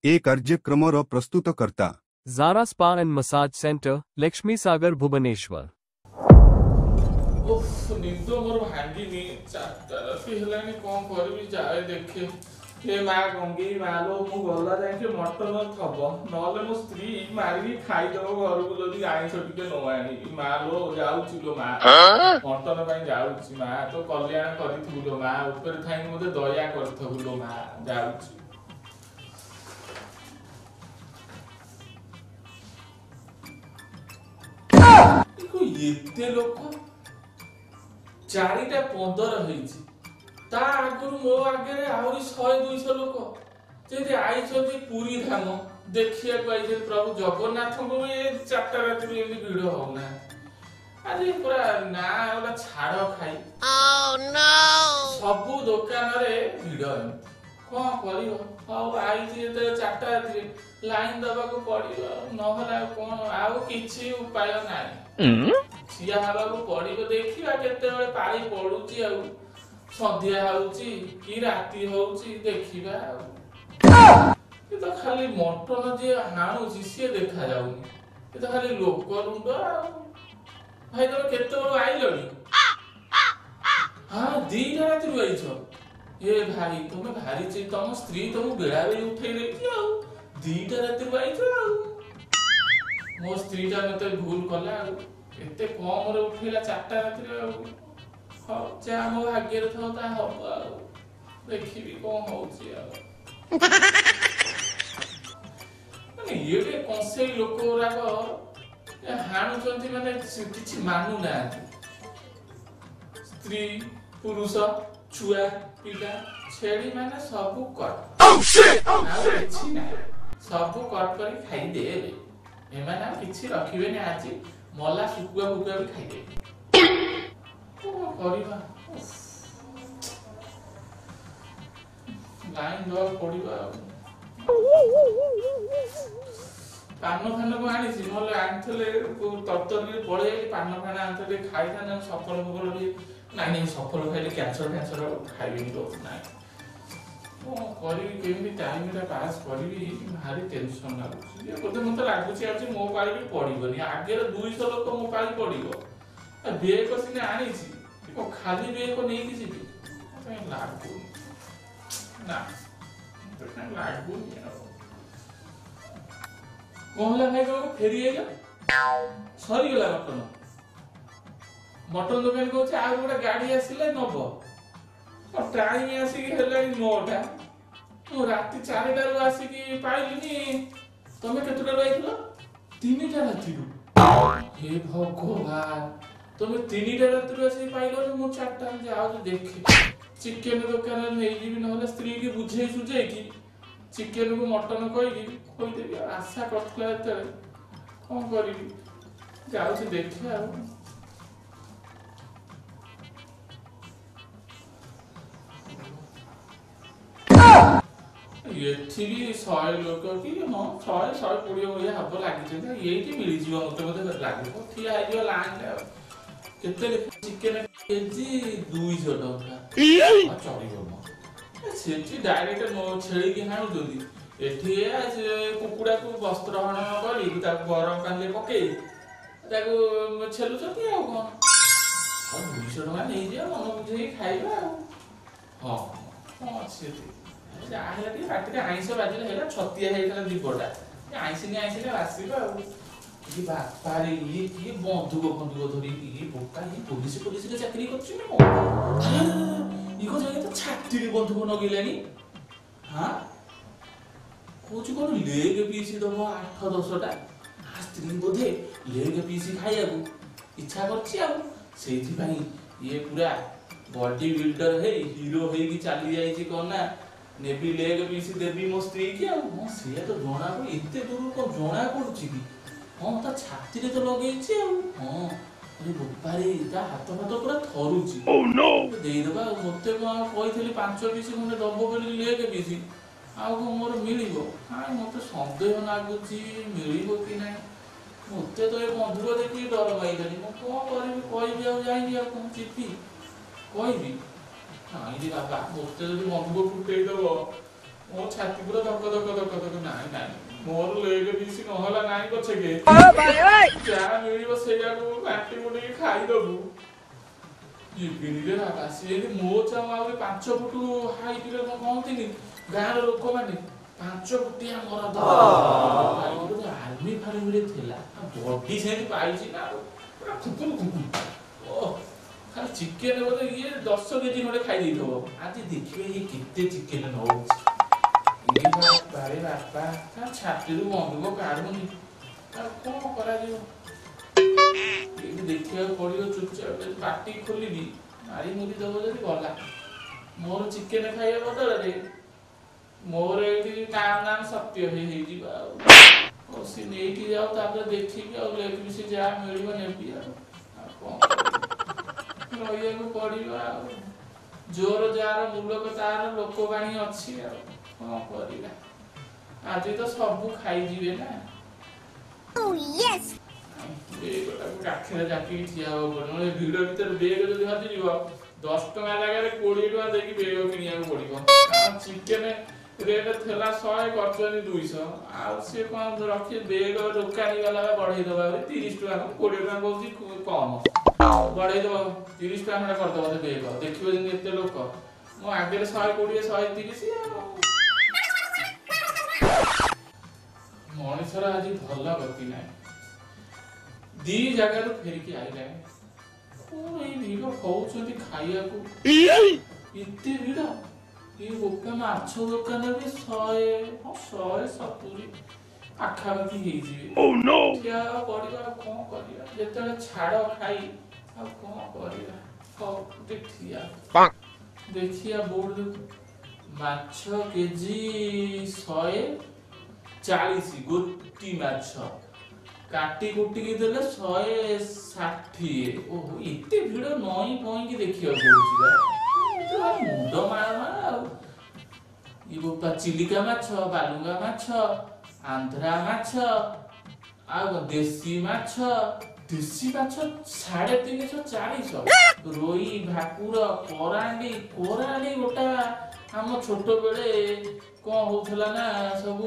ଏ କାର୍ଯ୍ୟକ୍ରମର ପ୍ରସ୍ତୁତକର୍ତ୍ତା Zara Spa and Massage Center, Lakshmi Sagar, Bhubaneswar. ଓଃ, ନିଦ ମୋର ଭାଙ୍ଗିନି, 4ଟା ରାତି ହେଲାଣି, କଣ କରିବି? ଯାଏ ଦେଖେ। ହେ ମା ଗଙ୍ଗେଇ ମା ଲୋ, ମୁଁ ଗଲା ଯାଇକି ମଟନ ଥବ, ନହେଲେ ମୋ ସ୍ତ୍ରୀ ମାରିକି ଖାଇଦବ ଘରକୁ ଯଦି ଆଇଁଷ ଟିକେ ନ ଆଣିବି। ମା ଲୋ, ଯାଉଛି ଲୋ ମା, ମଟନ ପାଇଁ ଯାଉଛି ମା। ତୋ କଲ୍ୟାଣ କରିଥିବୁ ଲୋ ମା, ଉପରେ ଥାଇକି ମତେ ଦୟା କରିଥିବୁ ଲୋ ମା, ଯାଉଛି। ଏତେ ଲୋକ, 4ଟା 15 ହେଇଛି, ତା ଆଗରୁ ମୋ ଆଗରେ ଆହୁରି 100-200 ଲୋକ ଯେମିତି ଆଇଛନ୍ତି ପୁରୀ ଧାମ ଦେଖିବାକୁ ଆଇଛନ୍ତି ପ୍ରଭୁ ଜଗନ୍ନାଥଙ୍କୁ ବି। ଏ 4ଟା ରାତିରୁ ଏମିତି ଭିଡ ହଉନାହାନ୍ତି ଆଜି ପୁରା। ନା ଗୋଟେ ଛାଡ ଖାଇ ସବୁ ଦୋକାନରେ ଭିଡ ଏମିତି, କଣ କରିବ? ହଉ, ଆଇଛି ଯେତେବେଳେ 4ଟା ରାତିରେ ଲାଇନ ଦବାକୁ ପଡିବ ଆଉ, ନହେଲେ ଆଉ କଣ, ଆଉ କିଛି ଉପାୟ ନାହିଁ, ଠିଆ ହେବାକୁ ପଡିବ। ଦେଖିବା କେତେବେଳେ ପାଳି ପଡୁଛି, ଆଉ ସନ୍ଧ୍ୟା ହଉଛି କି ରାତି ହଉଛି, ଦେଖିବା। ଆଉ ଏ ତ ଖାଲି ମଟନ ଯିଏ ହାଣୁଛି ସିଏ ଦେଖା ଯାଉନି, ଏ ତ ଖାଲି ଲୋକ ରୁଣ୍ଡ। ଆଉ ଭାଇ, ତମେ କେତେବେଳୁ ଆଇଲଣି? ହଁ, 2ଟା ରାତିରୁ ଆଇଛ? ଏ ଭାଇ, ତମେ ଭାରି ତମ ସ୍ତ୍ରୀ ତମକୁ ବେଳାବେଳି ଉଠେଇ ଦେଇଛି ଆଉ 2ଟା ରାତିରୁ ଆଇଛ। ଆଉ ମୋ ସ୍ତ୍ରୀଟା ମତେ ଭୁଲ କଲା, ଆଉ ଏତେ କମରେ ଉଠେଇଲା 4ଟା ରାତିରେ। ଆଉ ହଉ, ଯାହା ମୋ ଭାଗ୍ୟରେ ଥବ ତାହା ହବ, ଆଉ ଦେଖିବି କଣ ହଉଛି। ଆଉ ମାନେ ଇଏ ଟିକେ କଂସେଇ ଲୋକ ଗୁଡାକ ଏ ହାଣୁଛନ୍ତି, ମାନେ କିଛି ମାନୁନାହାନ୍ତି, ସ୍ତ୍ରୀ ପୁରୁଷ ଛୁଆ ପିଲା ଛେଳି ମାନେ ସବୁ କଟ, ଆଉ କିଛି ନାହିଁ, ସବୁ କଟ କରି ଖାଇଦେବେ ଏମାନେ, ଆଉ କିଛି ରଖିବେନି। ଆଜି ମଲା ଶୁଖୁଆ ଫୁକୁଆ ବି ଖାଇଦେବେ। କଣ କରିବା, ଲାଇନ ଦବାକୁ ପଡିବ। ଆଉ ପାନ ଫାନ କଣ ଆଣିଛି? ନହେଲେ ଆଣିଥିଲେ ତରତର ପଳେଇ ଆଇଲି, ପାନ ଫାନ ଆଣିଥିଲେ ଖାଇଥାନ୍ତେ। ସଫଲ ଫଫଲ ଟିକେ? ନାଇଁ ନାଇଁ, ସଫଲ ଖାଇଲେ କ୍ୟାନ୍ସର ଫ୍ୟାନ୍ସର ହବ, ଖାଇବିନି ତ। ନାଇଁ, କଣ କରିବି, କେମିତି ଟାଇମଟା ପାସ୍ କରିବି, ଭାରି ଟେନସନ ଲାଗୁଛି। ଇଏ ବୋଧେ ମତେ ଲାଗୁଛି ଆଜି ମୋ ପାଳି ବି ପଡିବନି। ଆଗରେ 200 ଲୋକ, ମୋ ପାଳି ପଡିବ? ବେଗ ସିନା ଆଣିଛି, କଣ ଖାଲି ବେଗ ନେଇକି ଯିବି? ମତେ କାଇଁ ଲାଗୁନି, ନା ମତେ କାଇଁ ଲାଗୁନି। ଆଉ କଣ ହେଲା ଭାଇ, ତମକୁ ଫେରି ଆଇଲ? ସରିଗଲା ମଟନ? ମଟନ ଦୋକାନୀ କହୁଛି ଆଉ ଗୋଟେ ଗାଡି ଆସିଲେ ନବ। ଟାଇମ ଆସିକି ହେଲାଣି 9ଟା, ମୁଁ ରାତି 4ଟାରୁ ଆସିକି ପାଇଲିନି। ତମେ କେତେଟାରୁ ଆଇଥିଲ? 3ଟା ରାତିରୁ? ହେ ଭଗବାନ, ତମେ 3ଟା ରାତିରୁ ଆସିକି ପାଇଲନି, ମୁଁ 4ଟା। ଯାଉଛି ଦେଖେ, ଚିକେନ ଦୋକାନରେ ନେଇଯିବି, ନହେଲେ ସ୍ତ୍ରୀ କି ବୁଝେଇ ସୁଝେଇକି ଚିକେନକୁ ମଟନ କହିକି ଖୋଇଦେବି। ଆଉ ଆଶା କରିଥିଲା ଯେତେବେଳେ, କଣ କରିବି, ଯାଉଛି ଦେଖେ। ଆଉ ଏଠି ବି 100 ଲୋକ କି ହଁ 100, 120 ଭଳିଆ ହବ ଲାଗିଛନ୍ତି। ଆଉ ଏଇଠି ମିଳିଯିବ ମତେ ବୋଧେ ଲାଗିବ, ଠିଆ ହେଇଯିବ ଲାଇନରେ। ଆଉ କେତେ ଚିକେନ କେଜି? 200 ଟଙ୍କା। ହଁ, ଚଳିବ ମ। ଏ ସେଠି ଡାଇରେକ୍ଟ ମୋ ଛେଳିକି ହାଣୁଛନ୍ତି, ଏଠି ଏଇଆ ସେ କୁକୁଡାକୁ ବସ୍ତ୍ର ହରଣ କରି ତାକୁ ଗରମ ପାଣିରେ ପକେଇ ତାକୁ ଛେଲୁଛନ୍ତି, ଆଉ କଣ। ଆଉ 200 ଟଙ୍କା ନେଇଯିବା, ମନ ବୁଝେଇକି ଖାଇବା ଆଉ। ହଁ, କଣ ଅଛି ସେଠି? ଯାହା ହେଲା ଟିକେ ପାଟିରେ ଆଇଁଷ ବାଜିଲେ ହେଲା। ଛତିଆ ହେଇଥିଲା ଜୀବଟା, ଆଇଁଷିନି ଆଇଁଷିନି ଆସିବ। ଆଉ ଇଏ ବାପାରେ, ଇଏ କିଏ ବନ୍ଧୁକ ଫନ୍ଧୁକ ଧରିକି? ଇଏ ବୋପା, ଇଏ ପୋଲିସରେ ଚାକିରି କରୁଛି ନା କଣ? ଆରେ, ଇଏ କଣ ଯାଇକି ତ ଛାତିରେ ବନ୍ଧୁକ ନଗେଇଲାଣି? ହଁ, କହୁଛି କଣ ଲେଗ ପିସ୍ ଦବ 8-10ଟା। ଆ ସ୍ତ୍ରୀ ବୋଧେ ଲେଗ ପିସ୍ ଖାଇବାକୁ ଇଚ୍ଛା କରିଛି, ଆଉ ସେଇଥିପାଇଁ ଇଏ ପୁରା ବଡି ବିଲ୍ଡର ହେଇ ହିରୋ ହେଇକି ଚାଲି ଯାଇଛି। କଣ ନା ନେବି ଲେଗ ପିସ୍ ଦେବି ମୋ ସ୍ତ୍ରୀ କି। ଆଉ ହଁ, ସେଇଆ ତ ଜଣା ପଡୁ, ଏତେ ଦୂରରୁ କଣ ଜଣା ପଡୁଛି କି? ହଁ, ତା ଛାତିରେ ତ ଲଗେଇଛି। ଆଉ ହଁ, ଆରେ ବୋପାରେ, ତା ହାତ ଫାତ ପୁରା ଥରୁଛି। ଦେଇଦବା। ଆଉ ମତେ କଣ କହିଥିଲି 5 ପିସ୍ ଖଣ୍ଡେ ଦବ ବୋଲି ଲେଗ ପିସ୍, ଆଉ କଣ ମୋର ମିଳିବ? କାଇଁ ମତେ ସନ୍ଦେହ ଲାଗୁଛି ମିଳିବ କି ନାହିଁ। ମତେ ତ ଏ ବନ୍ଧୁକ ଦେଖିକି ଡର ମାଇଲାଣି। ମୁଁ କଣ କରିବି? କହିବି ଆଉ ଯାଇକି, ଆଉ କଣ ଯିବି କହିବି? ନାଇଁ ରେ ବାବା, ମତେ ଯଦି ବନ୍ଧୁକ ଫୁଟେଇ ଦବ ମୋ ଛାତି ପୁରା ଧକ ଧକ ଧକ ଧକ। ନାଇଁ ନାଇଁ, ମୋର ଲେଗ ପିସ୍ ନହେଲା ନାଇଁ ପଛକେ, ଯାହା ମିଳିବ ସେଇଆକୁ ବାଣ୍ଟି ବୁଟିକି ଖାଇଦବୁ। ଯିବିନି ରେ ବାବା। ସିଏ ମୋ ଚାଉ ଆହୁରି 5 ଫୁଟ ହାଇଟରେ, କଣ କହନ୍ତିନି ଗାଁର ଲୋକମାନେ, 5 ଫୁଟିଆ ମରଦ, ଆର୍ମି ଫାର୍ମିରେ ଥିଲା, ବଡି ସେମିତି ପାଇଛି ନା ପୁରା ଖୁକୁରୁ ଖୁକୁରୁ। ଓ ଖାଲି ଚିକେନ ବୋଧେ ଇଏ 10 କେଜି ଖଣ୍ଡେ ଖାଇ ଦେଇଥିବ ଆଜି। ଦେଖିବେ ଇଏ କେତେ ଚିକେନ ନଉଛି। ଏ ବାପାରେ ବାପା, ତା ଛାତିରୁ ବନ୍ଧୁକ କାଢୁନି। ଆଉ କଣ କରାଯିବ? ଏଇଠି ଦେଖିବାକୁ ପଡିବ ଚୁପଚାପ। ଯଦି ପାଟି ଖୋଲିବି ମାରି ମୁରି ଦବ ଯଦି ଗଲା। ମୋର ଚିକେନ ଖାଇବା ବଦଳରେ ମୋର ଏଇଠି ନାମ ନାମ ସତ୍ୟ ହେଇଯିବ। ଆଉ ହଉ, ସେ ନେଇକି ଯାଉ, ତାପରେ ଦେଖିବି। ଆଉ ଲେଗ ପିସ୍ ଯାହା ମିଳିବ ନେବି। ଆଉ କଣ ରହିବାକୁ ପଡିବ? ଆଉ ଜୋର ଯାହାର ମୂଲକ ତାର, ଲୋକବାଣୀ ଅଛି। ଆଉ କଣ କରିବା? ଆଜି ତ ସବୁ ଖାଇଯିବେ ନା। ବେଗଟାକୁ କାଖରେ ଜାକିକି ଠିଆ ହବାକୁ ପଡିବ, ନହେଲେ ଭିଡ ଭିତରେ ବେଗ ଯଦି ହଜିଯିବ, 10 ଟଙ୍କା ଜାଗାରେ 20 ଟଙ୍କା ଦେଇକି ବେଗ କିଣିବାକୁ ପଡିବ। କାରଣ ଚିକେନ ରେଟ୍ ଥିଲା 100, କରିଛନ୍ତି 200। ଆଉ ସିଏ କଣ ରଖି? ବେଗ ଦୋକାନୀ ବାଲା ବଢେଇ ଦବା 30 ଟଙ୍କା, 20 ଟଙ୍କା କହୁଛି କମ, ବଢେଇ ଦବ 30 ଟଙ୍କା ଖଣ୍ଡେ କରିଦବ ସେ ବେଗ। ଦେଖିବ ଯେମିତି ଏତେ ଲୋକ ମୋ ଆଗରେ 120, 130। ଆଉ ମଣିଷର ଆଜି ଭଲ ଗତି ନାହିଁ। ଦି ଜାଗାରୁ ଫେରିକି ଆଇଲାଣି। କଣ ଏଇ ଭିଡ ହଉଛନ୍ତି ଖାଇବାକୁ, ଏତେ ଭିଡ? ଏ ବୋପା, ମାଛ ଦୋକାନ ବି 100, ହଁ 170 ପାଖାପାଖି ହେଇଯିବେ। ଠିଆ ପଡିବା, ଆଉ କଣ କରିବା? ଯେତେବେଳେ ଛାଡ ଖାଇ, ଆଉ କଣ କରିବା? ହଉ ଦେଖିଆ ଦେଖିଆ। ବୋର୍ଡ ମାଛ କେଜି 140, ଗୋଟି ମାଛ କାଟି କୁଟିକି ଦେଲେ 160। ଓହୋ, ଏତେ ଭିଡ, ନଇଁ ପଇଁକି ଦେଖିବାକୁ ପଡୁଛି ବା। ମୁଣ୍ଡ ମାଳ ମାଳ। ଆଉ ଇ ବୋପା, ଚିଲିକା ମାଛ, ବାଲୁଙ୍ଗା ମାଛ, ଆନ୍ଧ୍ରା ମାଛ, ଆଉ ଦେଶୀ ମାଛ। ଦେଶୀ ମାଛ 350, 400। ରୋହି, ଭାକୁର, କରାଣ୍ଡି। କରାଣ୍ଡି ଗୋଟା ଆମ ଛୋଟବେଳେ କଣ ହଉଥିଲା ନା, ସବୁ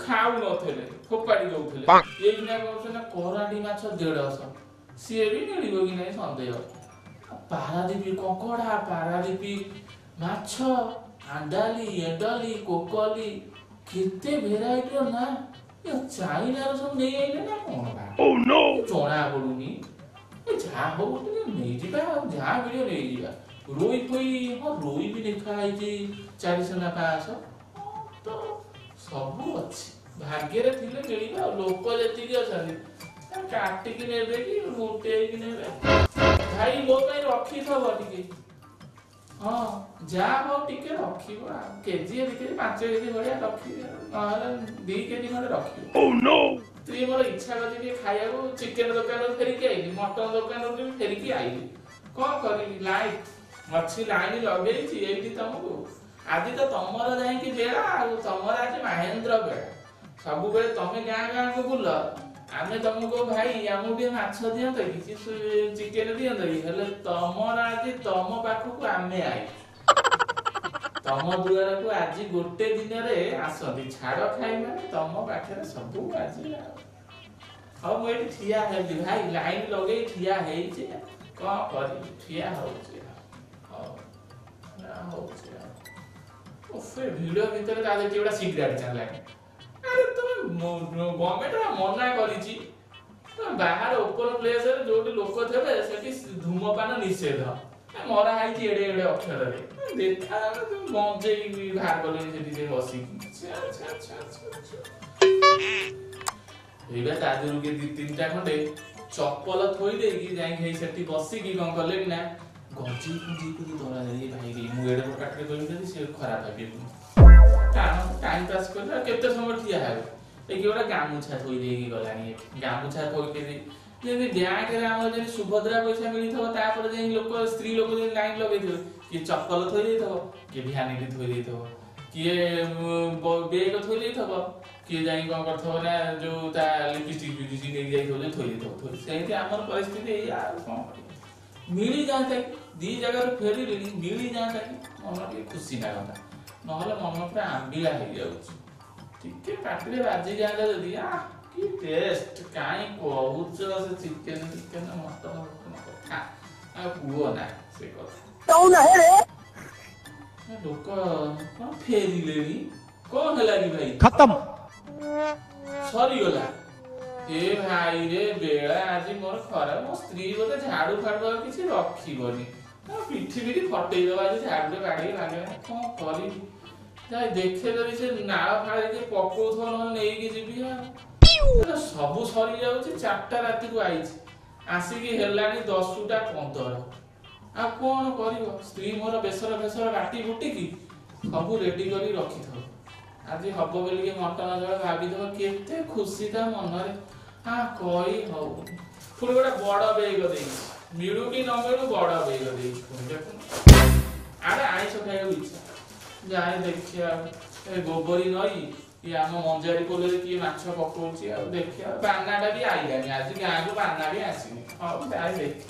ଖାଉନଥିଲେ, ଫୋପାଡ଼ି ଦଉଥିଲେ। ଏଇନା କହୁଛନ୍ତି ନା କରାଣ୍ଡି ମାଛ 150, ସିଏ ବି ମିଳିବ କି ନାହିଁ ସନ୍ଦେହ। ପାରାଦୀପ କଙ୍କଡା, ପାରାଦୀପ ମାଛ, ଆଣ୍ଡାଲି, ଏଣ୍ଡଲି, କୋକଲି, କେତେ ଭେରାଇଟିର ନା। ଚାଇନାର ସବୁ ନେଇ ଆଇଲେ ନା କଣ ବା, ଜଣା ପଡୁନି। ଯାହା ହଉ ଟିକେ ନେଇଯିବା, ଆଉ ଯାହା ମିଳିବ ନେଇଯିବା। ରୋଇ ଫୋଇ, ହଁ ରୋଇ ବି ଲେଖା ହେଇଛି 400 ନା 500। ତ ସବୁ ଅଛି, ଭାଗ୍ୟରେ ଥିଲେ ମିଳିବ। ଆଉ ଲୋକ ଯେତିକି ଅଛନ୍ତି, କାଟିକି ନେବେ କି ମୋଟେଇକି ନେବେ? ଭାଇ, ମୋ ପାଇଁ ରଖିଥବ ଟିକେ। ହଁ, ଯାହା ହଉ ଟିକେ ରଖିବ, ଆଉ କେଜି 2 କେଜି 5 କେଜି ଭଳିଆ ରଖିବେ, ନହେଲେ 2 କେଜି ଖଣ୍ଡେ ରଖିବ। ଟିକେ ମୋର ଇଚ୍ଛା କରିଛି ଟିକେ ଖାଇବାକୁ। ଚିକେନ ଦୋକାନରୁ ଫେରିକି ଆଇଲି, ମଟନ ଦୋକାନରୁ ବି ଫେରିକି ଆଇଲି, କଣ କରିବି? ଲାଇନ ଅଛି, ଲାଇନ ଲଗେଇଛି ଏଇଠି ତମକୁ। ଆଜି ତ ତମର ଯାଇକି ବେଳା, ଆଉ ତମର ଆଜି ମହେନ୍ଦ୍ର ବେଳା। ସବୁବେଳେ ତମେ ଗାଁ ଗାଁକୁ ବୁଲ, ଆମେ ତମକୁ ଭାଇ ଆମକୁ ଟିକେ ମାଛ ଦିଅନ୍ତ କି ଚିକେନ ଦିଅନ୍ତ କି, ହେଲେ ତମର ଆଜି ତମ ପାଖକୁ ଆମେ ଆଇଛୁ, ତମ ଦୁଆରକୁ ଆଜି ଗୋଟେ ଦିନରେ ଆସନ୍ତି। ଛାଡ ଖାଇ ମାନେ ତମ ପାଖରେ ସବୁ ଆଜି। ଆଉ ହଉ, ମୁଁ ଏଇଠି ଠିଆ ହେଲି ଭାଇ, ଲାଇନ ଲଗେଇ ଠିଆ ହେଇଛି। କଣ କରିବି? ଠିଆ ହଉଛି। ହଉ ନା ହଉଛି। ଆଉ ସେ ଭିଡ ଭିତରେ ତା ଦେହରେ ଗୋଟେ ସିଗାରେଟ ଚାଲିଲାଣି। ଆରେ ତମେ ଗଭର୍ଣ୍ଣମେଣ୍ଟ ମନା କରିଛି, ବାହାର ଓପନ ପ୍ଲେସରେ ଯୋଉଠି ଲୋକ ଥିବେ ସେଠି ଧୂମପାନ ନିଷେଧ ମରା ହେଇଛି ଏଡେ ଏଡେ ଅକ୍ଷରରେ। ଦେଖା ଗଞ୍ଜେଇ ବାହାର କଲେଣି ସେଠି ସେ ବସିକି। ଏଇବା ତା ଦେହରୁ କିଏ 2 3ଟା ଖଣ୍ଡେ ଚପଲ ଥୋଇ ଦେଇକି ଯାଇକି ହେଇ ସେଠି ବସିକି କଣ କଲେଣି ନା ଗଞ୍ଜେଇ ଫଞ୍ଜେଇ କରି ଧରା ଯାଇ। ଭାଇ, ମୁଁ ଏଡେ ବଡ ପାଟିରେ କହିବି ଯଦି ସେ ଖରାପ ଭାବିବେ। ଟାଇମ ପାସ୍ କରିବା, କେତେ ସମୟ ଠିଆ ହେବେ? ଏଇ ଗୋଟେ ଗାମୁଛା ଥୋଇ ଦେଇକି ଗଲାଣି ଏଠି। ଗାମୁଛା ଥୋଇକି ଯେମିତି ବ୍ୟାଙ୍କରେ ଆମର ଯେମିତି ସୁଭଦ୍ରା ପଇସା ମିଳିଥିବ, ତାପରେ ଯାଇ ଲୋକ ସ୍ତ୍ରୀ ଲୋକ ଯେମିତି ଲାଇନ ଲଗେଇଥିବେ, କିଏ ଚପଲ ଥୋଇ ଦେଇଥିବ, କିଏ ଭ୍ୟାନିଟି ଥୋଇ ଦେଇଥିବ, କିଏ ବେଗ ଥୋଇ ଦେଇଥିବ, କିଏ ଯାଇକି କଣ କରିଥିବ ନା ଯୋଉ ତା ଲିପିଷ୍ଟିକ ଫିପିଷ୍ଟିକ ନେଇକି ଯାଇଥିବ ଯେ ଥୋଇ ଦେଇଥିବ। ସେମିତି ଆମର ପରିସ୍ଥିତି ଏଇଆ। ଆଉ କଣ କରିବା? ମିଳିଯାଆନ୍ତା କି, ଦି ଜାଗାରୁ ଫେରିଲିଣି, ମିଳିଯାଆନ୍ତା କି ମନ ଟିକେ ଖୁସି ଲାଗନ୍ତା। ନହେଲେ ମନ ପୁରା ଆମ୍ବିଳା ହେଇଯାଉଛି। ଟିକେ ପାଟିରେ ବାଜି ଯାଆନ୍ତା ଯଦି, ଆ କି ଟେଷ୍ଟ! କାଇଁ କହୁଛ ସେ ଚିକେନ ଚିକେନ ମଟନ ଫଟନ କଥା, ଆଉ କୁହ ନା ସେ କଥା। ଲୋକ କଣ ଫେରିଲେଣି? କଣ ହେଲା କି ଭାଇ? ଖତମ। ସରିଗଲା। ଏ ଭାଇ ରେ, ବେଳା ଆଜି ମୋର ଖରାପ। ମୋ ସ୍ତ୍ରୀ ବୋଧେ ଝାଡୁ ଫାଡୁ ଆଉ କିଛି ରଖିବନି, ପିଠି ପିଠି ଫଟେଇ ଦବା ଆଜି ଝାଡୁରେ ବାଡେଇ ଭାଙ୍ଗିବ। କଣ କରିବି? ଯାଇ ଦେଖେ ଯଦି ସେ ନାଳ ଫାଳରେ କିଏ ପକଉଥିବ, ନହେଲେ ନେଇକି ଯିବି। ଆଉ ସବୁ ସରିଯାଉଛି। 4ଟା ରାତିକୁ ଆଇଛି, ଆସିକି ହେଲାଣି 10ଟା 15। ଆଉ କଣ କରିବ? ସ୍ତ୍ରୀ ମୋର ବେସର ଫେସର ବାଟି ବୁଟିକି ସବୁ ରେଡି କରି ରଖିଥିବ, ଆଜି ହବ ବୋଲିକି ମଟନ ଝୋଳ। ଭାବିଥିବ କେତେ ଖୁସି ତା ମନରେ, ହଁ କହି ହଉ। ପୁଣି ଗୋଟେ ବଡ ବେଗ ଦେଇଛି, ମିଳୁ କି ନ ମିଳୁ ବଡ ବେଗ ଦେଇଛି। ପୁଣି ଦେଖୁନ, ଆରେ ଆଇଁଷ ଖାଇବାକୁ ଇଚ୍ଛା। ଯାଏ ଦେଖିବା, ଏ ଗୋବରୀ ନଈ କି ଆମ ମଞ୍ଜାରୀ ପୋଲରେ କିଏ ମାଛ ପକଉଛି ଆଉ ଦେଖିବା। ବାନାଟା ବି ଆଇଲାନି ଆଜି ଗାଁକୁ, ବାନା ବି ଆସିନି। ହଉ ଯାଏ ଦେଖେ,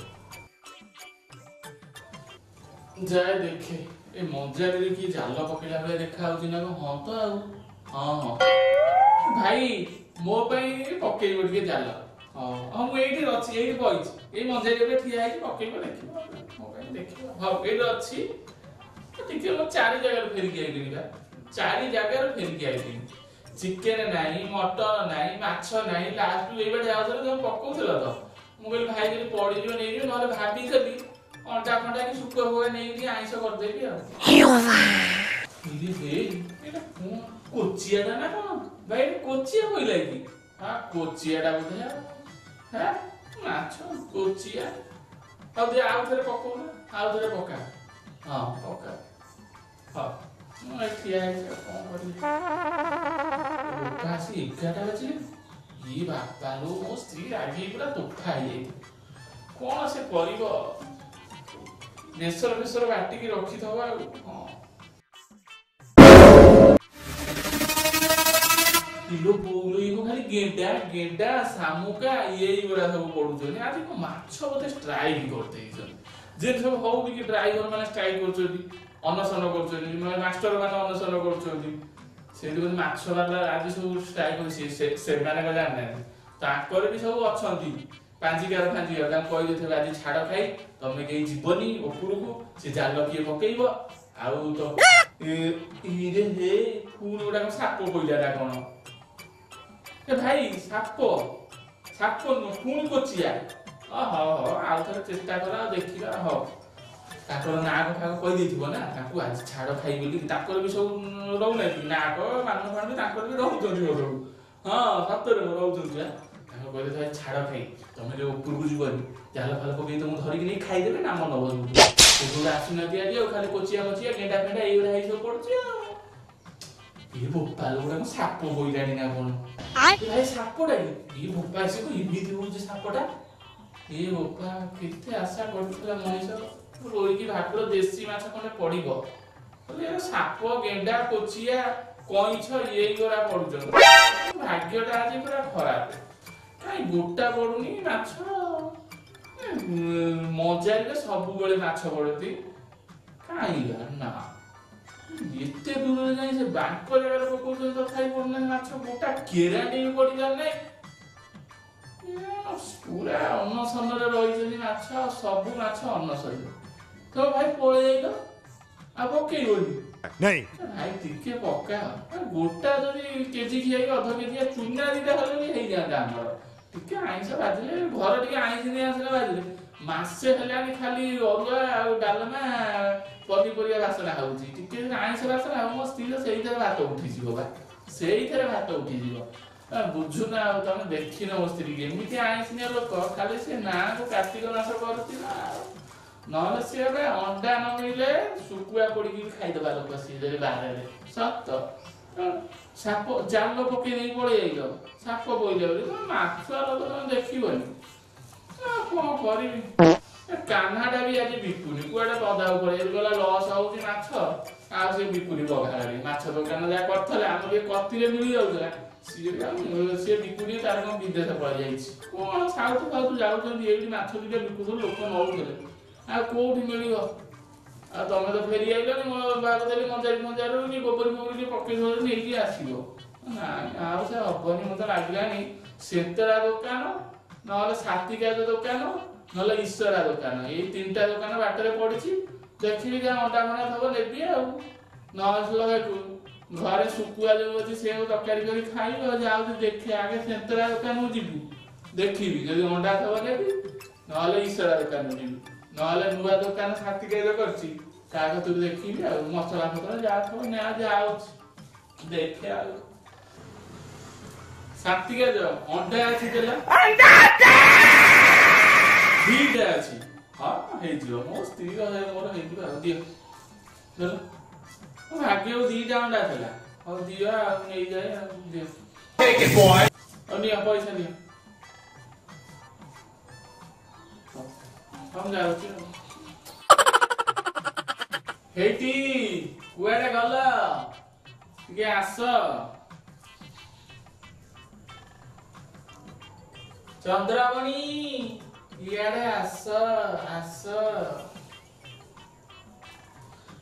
ଯାଏ ଦେଖେ ଏ ମଞ୍ଜାରୀରେ କିଏ ଜାଲ ପକେଇଲା ଭଳିଆ ଦେଖା ହଉଛି ନା କଣ? ହଁ ତ ଆଉ, ହଁ ହଁ ଭାଇ, ମୋ ପାଇଁ ପକେଇବ ଟିକେ ଜାଲ। ହଁ ହଁ, ମୁଁ ଏଇଠି ଅଛି, ଏଇଠି ବଇଛି, ଏଇ ମଞ୍ଜାରୀ ଉପରେ ଠିଆ ହେଇକି। ପକେଇବ ଦେଖିବ ମୋ ପାଇଁ, ଦେଖିବ। ହଉ, ଏଇଠି ଅଛି ଟିକେ। ମୁଁ 4 ଜାଗାରୁ ଫେରିକି ଆଇଲିଣି ବା, 4 ଜାଗାରୁ ଫେରିକି ଆଇଲିଣି। ଚିକେନ ନାହିଁ, ମଟନ ନାହିଁ, ମାଛ ନାହିଁ। ଲାଷ୍ଟକୁ ଏଇବାଟେ ଯାଉଥିଲ, ତମେ ପକଉଥିଲ ତ, ମୁଁ କହିଲି ଭାଇ ଯଦି ପଡିଯିବ ନେଇଯିବ, ନହେଲେ ଭାବିଥିଲି ଅଣ୍ଡା ଫଣ୍ଡା କି ଶୁଖୁଆ ଫୁକୁଆ ନେଇକି ଆଇଁଷ କରିଦେବି। ଆଉ ଏଇଟା କଣ, କୋଚିଆଟା ନା କଣ ଭାଇ? ଏଇଟା କୋଚିଆ ପଇଲା କି? ହଁ, କୋଚିଆଟା ବୋଧେ। ଆଉ ହଁ ମାଛ କୋଚିଆ। ଆଉ ଦେ, ଆଉ ଥରେ ପକଉନ, ଆଉ ଥରେ ପକା। ହଁ ପକା। ହଁ, ମୁଁ ଏଠି ଠିଆ ହେଇଛି, ଆଉ କଣ କରିବି? ଲୋକ ଆସି 11ଟା ବାଜିଲେ। ଇଏ ବାପା ଲୋ, ମୋ ସ୍ତ୍ରୀ ରାଗିକି ପୁରା ତୋଫା ହେଇଯାଇଥିବ। କଣ ସେ କରିବ? ବେସର ଫେସର ବାଟିକି ରଖିଥବ ଆଉ। ହଁ କିଲୋ ବୋଉଲୋ, ଇଏ ଖାଲି ଗେଣ୍ଡା ଗେଣ୍ଡା ଶାମୁକା ଏଇଗୁଡା ସବୁ ପଡୁଛନ୍ତି। ଆଜି କଣ ମାଛ ବୋଧେ ଷ୍ଟ୍ରାଇକ୍ କରିଦେଇଛନ୍ତି। ଯେମିତି ସବୁ ହଉନି କି, ଡ୍ରାଇଭର ମାନେ ଷ୍ଟ୍ରାଇକ୍ କରୁଛନ୍ତି, ଅନଶନ କରୁଛନ୍ତି, ମାଷ୍ଟର ମାନେ ଅନଶନ କରୁଛନ୍ତି, ସେମିତି ବୋଧେ ମାଛ ବାଲା ଆଜି ସବୁ ଷ୍ଟ୍ରାଇକ୍ କରି। ସେମାନେ କଣ ଜାଣିନାହାନ୍ତି? ତାଙ୍କର ବି ସବୁ ଅଛନ୍ତି ପାଞ୍ଜିକାର ଫାଞ୍ଜିକାର, ତାଙ୍କୁ କହିଦେଇଥିବେ ଆଜି ଛାଡ ଖାଇ, ତମେ କେହି ଯିବନି ଉପରକୁ, ସେ ଜାଲ କିଏ ପକେଇବ। ଆଉ ତ ଇରେ ହେ, ପୁଣି ଗୋଟା କଣ ସାପ ପଇଲା ନା କଣ? ଏ ଭାଇ, ସାପ? ସାପ ନୁହଁ, ପୁଣି କୋଚିଆ। ହଉ ହଉ, ଆଉ ଥରେ ଚେଷ୍ଟା କର ଆଉ ଦେଖିବା। ହଉ, ତାଙ୍କର ନାଁକ ଫାକ କହିଦେଇଥିବ ନା ତାଙ୍କୁ ଆଜି ଛାଡ ଖାଇ ବୋଲି। ତାଙ୍କର ବି ସବୁ ରହୁନାହାନ୍ତି ନାକ ମାନ ଫାନ ବି ତାଙ୍କର ବି ରହୁଛନ୍ତି ସବୁ। ହଁ ସତରେ ରହୁଛନ୍ତି ବା। ତାଙ୍କ କହିଦେଇଥିବ ଛାଡ ଖାଇ, ତମେ ଯୋଉ ଉପରକୁ ଯିବନି, ଜାଲ ଫାଲ ପକେଇ ତମକୁ ଧରିକି ନେଇ ଖାଇଦେବେ, ନାମ ନବ ସବୁ। ସେଗୁଡ଼ା ଆସୁନାହାନ୍ତି ଆଜି, ଆଉ ଖାଲି କୋଚିଆ ମୋଚିଆ ଗେଣ୍ଡା ଫେଣ୍ଡା ଏଇଗୁଡ଼ା ହେଇ ସବୁ ପଡୁଛି। ଆଉ ଏ ବୋପାଲ, ଗୁଡା ସାପ ପଇଲାଣି ନା କଣ ଭାଇ? ସାପଟା କି? ଏ ବୋପା, ସେ କଣ ଏମିତି ହଉଛି ସାପଟା? ଏ ବୋପା, କେତେ ଆଶା କରୁଥିଲା ମଣିଷ, ରୋହିକି ଭାକୁର ଦେଶୀ ମାଛ ଖଣ୍ଡେ ପଡିବ। ସାପ ଗେଣ୍ଡା କୋଚିଆ କଇଁଛ ଏଇଗୁଡ଼ା ପଡୁଛନ୍ତି। ଭାଗ୍ୟଟା ଆଜି ପୁରା ଖରାପ। କାଇଁ ଗୋଟା ପଡୁନି ମାଛ? ମଜାରେ ସବୁବେଳେ ମାଛ ପଡନ୍ତି, କାଇଁ ନା ଏତେ ଦୂରରେ ଯାଇ ସେ ବାଙ୍କ ଜାଗାରେ ପକଉଛନ୍ତି, ତଥାପି ପଡୁନାହିଁ ମାଛ ଗୋଟା। କେରାଣ୍ଡି ବି ପଡିବାର ନାହିଁ। ପୁରା ଅନଶନରେ ରହିଛନ୍ତି ମାଛ, ସବୁ ମାଛ ଅନଶନରେ। ତ ଭାଇ ପଳେଇ ଯାଇଲ, ଆଉ ପକେଇବନି ଭାଇ? ଟିକେ ପକା ଗୋଟା, ଯଦି କେଜି ଖିଆ ଅଧ କେଜିଆ ଚୁନା ଦିଟା ହେଲେ ବି ହେଇଯାଆନ୍ତା ଆମର। ଟିକେ ଆଇଁଷ ବାଜିଲେ, ଘର ଟିକେ ଆଇଁଷ ଆସିଲେ ବାଜିଲେ। ମାସେ ହେଲାଣି ଖାଲି ଅରୁଆ ଆଉ ଡାଲମା ପନିପରିବା ବାସନା ହଉଛି। ଟିକେ ଆଇଁଷ ବାସନା ହବ, ମୋ ସ୍ତ୍ରୀର ସେଇଥିରେ ଭାତ ଉଠିଯିବ ବା, ସେଇଥିରେ ଭାତ ଉଠିଯିବ। ବୁଝୁନା ଆଉ, ତମେ ଦେଖିନ ମୋ ସ୍ତ୍ରୀ ଏମିତି ଆଇଁଷିନିଆ ଲୋକ। ଖାଲି ସେ ନାଁକୁ କାର୍ତ୍ତିକ ମାସ କରୁଛି ନା ଆଉ, ନହେଲେ ସିଏ ଏବେ ଅଣ୍ଡା ନ ମିଳିଲେ ଶୁଖୁଆ ପୋଡିକି ବି ଖାଇଦବା ଲୋକ ସିଏ ଯଦି ବାହାରେ। ସତ। ସାପ ଜାଲ ପକେଇ ଦେଇ ପଳେଇ ଆଇଲ ସାପ ପଇଲା ବୋଲି। ତମେ ମାଛୁଆ ଲୋକ, ତମେ ଦେଖିବନି। କଣ କରିବି? କାହ୍ନାଟା ବି ଆଜି ବିକୁନି, କୁଆଡେ ପଦାକୁ ପଳେଇ ଗଲା। ଲସ୍ ହଉଛି ମାଛ, ଆଉ ସେ ବିକୁନି ବଘାରେ। ମାଛ ଦୋକାନ ଯାହା କରିଥିଲେ ଆମର ଟିକେ କତିରେ ମିଳି ଯାଉଥିଲା, ସିଏ ବି ଆଉ ସିଏ ବିକୁନି। ତାର କଣ ବିଦେଶ ପଳେଇ ଯାଇଛି, କଣ ସାଉଥ ଫାଉଥ ଯାଉଛନ୍ତି। ଏଇଠି ମାଛ ଦିଟା ବିକୁଥିଲେ, ଲୋକ ନଉଥିଲେ, ଆଉ କୋଉଠି ମିଳିବ? ଆଉ ତମେ ତ ଫେରି ଆଇଲନି। ମୁଁ ଭାବୁଥିଲି ମଞ୍ଜାରି ଫଞ୍ଜାରୁ କି ଗୋବରୀ ଫୋବରୀ ଟିକେ ପକେଇ ନେଇକି ଆସିବ। ନାଇଁ, ଆଉ ସେ ହବନି। ମତେ ଲାଗିଲାଣି ସେତେରା ଦୋକାନ, ନହେଲେ ସାତିକା ଦୋକାନ, ନହେଲେ ଈଶ୍ୱରା ଦୋକାନ, ଏଇ ତିନିଟା ଦୋକାନ ବାଟରେ ପଡିଛି। ଦେଖିବି, ଯାହା ଅଣ୍ଡା ଫଣ୍ଡା ଥବ ନେବି, ଆଉ ନହେଲେ ଘରେ ଶୁଖୁଆ ଯୋଉ ଅଛି ସେ ତରକାରୀ କରି ଖାଇବି। ଆଉ ଯାଉଛି ଦେଖି, ଆଗେ ସେନ୍ତରା ଦୋକାନକୁ ଯିବି, ଦେଖିବି ଯଦି ଅଣ୍ଡା ଥବ ନେବି, ନହେଲେ ଈଶ୍ୱରା ଦୋକାନକୁ ଯିବି, ନହେଲେ ନୂଆ ଦୋକାନ ସାତିକା କରିଛି ତା କତୁରୁ ଦେଖିବି। ଆଉ ମସଲା ଫସଲା ଯାହା ଥବ ନା ଯାଉଛି ଦେଖେ। ଆଉ ସାତିକା ଅଣ୍ଡା ଅଛି? ଦେଲା ଦିଟା ଅଛି। ହଁ, ହେଇଯିବ, ମୋ ସ୍ତ୍ରୀ ମୋର ହେଇଯିବ। ଆଉ ଦିଅ, ଦେଲ। ମୋ ଭାଗ୍ୟକୁ ଦିଟା ଅଣ୍ଡା ଥିଲା। ହଉ ଦିଅ, ଆଉ ନେଇଯାଏ, ଆଉ ଦିଅ। ଆଉ ନିଅ, ପଇସା ନିଅ। ହଁ, ଯାଉଛି। ଆଉ ହେଇଟି କୁଆଡେ ଗଲ? ଟିକେ ଆସ। ଚନ୍ଦ୍ରମଣି, ଇଆଡେ ଆସ, ଆସ।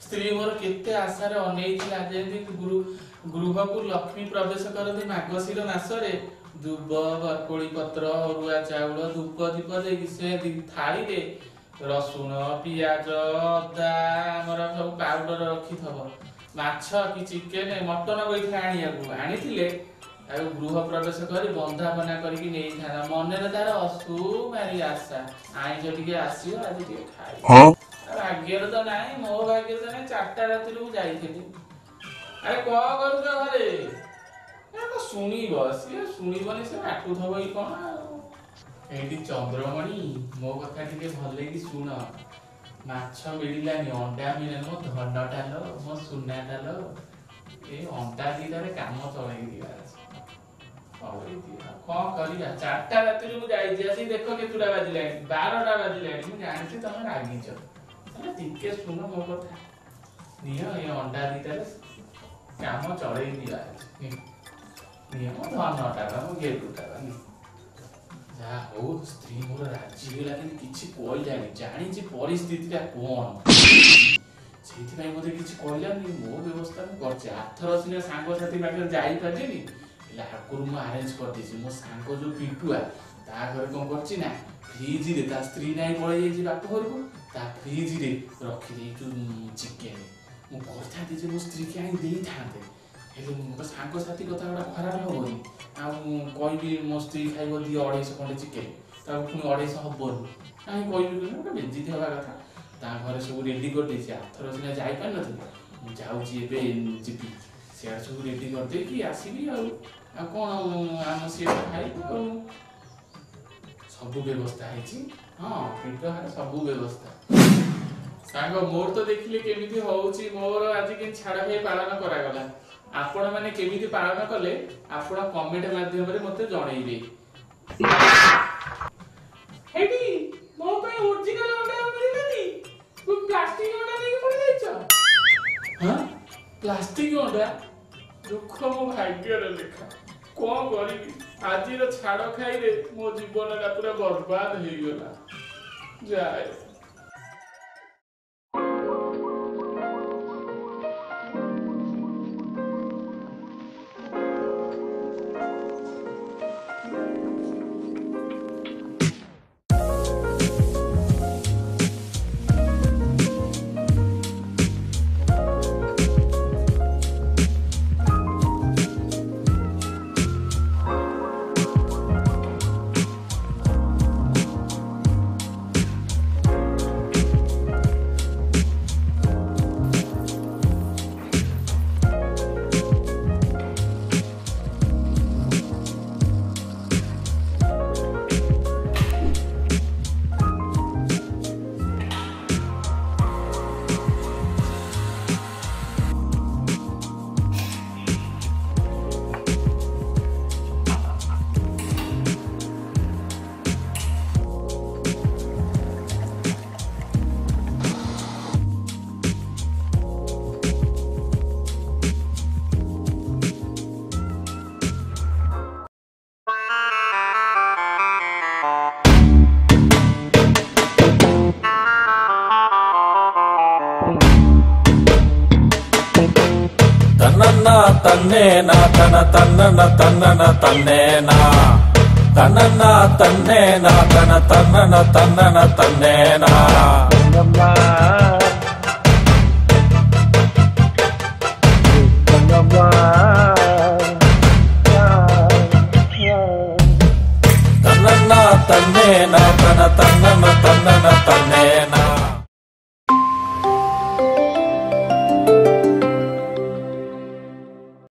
ସ୍ତ୍ରୀ ମୋର କେତେ ଆଶାରେ ଅନେଇଥିଲା। ଯେମିତି ଗୃହକୁ ଲକ୍ଷ୍ମୀ ପ୍ରବେଶ କରନ୍ତି ମାଗଶିର ମାସରେ, ଦୁବ ବରକୋଳି ପତ୍ର, ଅରୁଆ ଚାଉଳ, ଧୂପ ଦୀପ ଦେଇକି, ସେ ଥାଳିରେ ରସୁଣ, ପିଆଜ, ଅଦା ଆମର ସବୁ ପାଉଡର ରଖିଥବ। ମାଛ କି ଚିକେନ ମଟନ କହିଥିଲା ଆଣିବାକୁ, ଆଣିଥିଲେ ଆଉ ଗୃହ ପ୍ରବେଶ କରି ବନ୍ଧାପନା କରିକି ନେଇଥାନ୍ତା। ମନରେ ତାର ଅସୁମାରି ଆଶା, ଆଇଁଷ ଟିକେ ଆସିବ, ଆଜି ଟିକେ ଖାଇବ। ଭାଗ୍ୟରେ ତ ନାହିଁ, ମୋ ଭାଗ୍ୟରେ ତ ନାହିଁ। 4ଟା ରାତିରୁ ମୁଁ ଯାଇଥିଲି। ଆରେ କଣ କରୁଛ ଘରେ? ଶୁଣିବ ସିଏ, ଶୁଣିବନି, ସେ ଡାକୁଥବ କି କଣ। ଆଉ ଏଇଠି ଚନ୍ଦ୍ରମଣି, ମୋ କଥା ଟିକେ ଭଲକି ଶୁଣ। ମାଛ ମିଳିଲାନି, ଅଣ୍ଡା ମିଳିଲାନି। ମୋ ଧନଟା ଲୋ, ମୋ ସୁନାଟା ଲୋ, ଏ ଅଣ୍ଡା ଦିଟାରେ କାମ ଚଳେଇ ଦିଅ ଆଜି, ଚଳେଇ ଦିଅ। କଣ କରିବା, 4ଟା ରାତିରୁ ମୁଁ ଯାଇଛି, ଆସିକି ଦେଖ କେତୁଟା ବାଜିଲାଣି, 12ଟା ବାଜିଲାଣି। ମୁଁ ଜାଣିଛି ତମେ ରାଗିଛ, ହେଲେ ଟିକେ ଶୁଣ ମୋ କଥା। ନିଅ, ଏ ଅଣ୍ଡା ଦିଟାରେ କାମ ଚଳେଇ ଦିଅ ଆଜି। ନିଅ, ମୋ ଧନଟା ବା, ମୋ ଗେଲୁଟା ବା, ନିଅ। ଯାହା ହଉ, ସ୍ତ୍ରୀ ମୋର ରାଜି ହେଇଗଲା, କିନ୍ତୁ କିଛି କହିଲାନି। ଜାଣିଛି ପରିସ୍ଥିତିଟା କଣ, ସେଇଥିପାଇଁ ବୋଧେ କିଛି କହିଲାନି। ମୋ ବ୍ୟବସ୍ଥା ମୁଁ କରିଛି। ଆଥର ସିନା ସାଙ୍ଗସାଥି ପାଖରେ ଯାଇପାରିଲିନି, ହେଲେ ଆଗରୁ ମୁଁ ଆରେଞ୍ଜ କରିଦେଇଛି। ମୋ ସାଙ୍ଗ ଯୋଉ ପିଣ୍ଟୁଆ, ତା ଘରେ କଣ କରିଛି ନା, ଫ୍ରିଜରେ, ତା ସ୍ତ୍ରୀ ନାହିଁ, ପଳେଇ ଯାଇଛି ବାପ ଘରକୁ, ତା ଫ୍ରିଜରେ ରଖିଦେଇଛୁ ଚିକେନ। ମୁଁ କହିଥାନ୍ତି ଯେ ମୋ ସ୍ତ୍ରୀକି ଆଣି ଦେଇଥାନ୍ତେ, ହେଲେ ମୋ ସାଙ୍ଗସାଥି କଥା ଗୁଡ଼ା ଖରାପ ହବନି। ଆଉ ମୁଁ କହିବି ମୋ ସ୍ତ୍ରୀ ଖାଇବ ଦିଅ 250 ଖଣ୍ଡେ ଚିକେନ, ତାକୁ ପୁଣି 250 ହବନି, କାହିଁ କହିବି କହିଲେ ଗୋଟେ ବେଜିତି ହେବା କଥା। ତା ଘରେ ସବୁ ରେଡି କରିଦେଇଛି। ଆଥର ସିନା ଯାଇପାରିନଥିଲି, ମୁଁ ଯାଉଛି ଏବେ, ଯିବି ସିଆଡ଼େ, ସବୁ ରେଡି କରିଦେଇକି ଆସିବି। ଆଉ କଣ, ଆମ ସିଏ ଖାଇବ। ଆଉ ସବୁ ବ୍ୟବସ୍ଥା ହେଇଛି। ହଁ, ପିଣ୍ଟୁଆ ଘରେ ସବୁ ବ୍ୟବସ୍ଥା। ସାଙ୍ଗ ମୋର ତ ଦେଖିଲେ କେମିତି ହଉଛି ମୋର। ଆଜି କେମିତି ଛାଡ଼ଖାଇ ପାଳନ କରାଗଲା, ଆପଣ ମାନେ କେମିତି ପାଳନ କଲେ, ଆପଣ କମେଣ୍ଟ ମାଧ୍ୟମରେ ମତେ ଜଣେଇବେ। ହେଇଟି ମୋ ପାଇଁ ଓରିଜିନାଲ ଅଣ୍ଡା ମିଳିଲାନି, ପ୍ଲାଷ୍ଟିକ ଅଣ୍ଡା ନେଇକି ପଳେଇ ଯାଇଛ। ହଁ, ପ୍ଲାଷ୍ଟିକ ଅଣ୍ଡା, ଦୁଃଖ ମୋ ଭାଗ୍ୟରେ ଲେଖା। କଣ କରିବି, ଆଜିର ଛାଡ଼ ଖାଇରେ ମୋ ଜୀବନଟା ପୁରା ବର୍ବାଦ ହେଇଗଲା। ଯାଏ। తన్నేనా తన తన్నన తన్నన తన్నేనా తనన తన్నేనా తన తన్నన తన్నన తన్నేనా. తన్నన్న తన్నేనా తన తన్నన తన్నన తన్నేనా.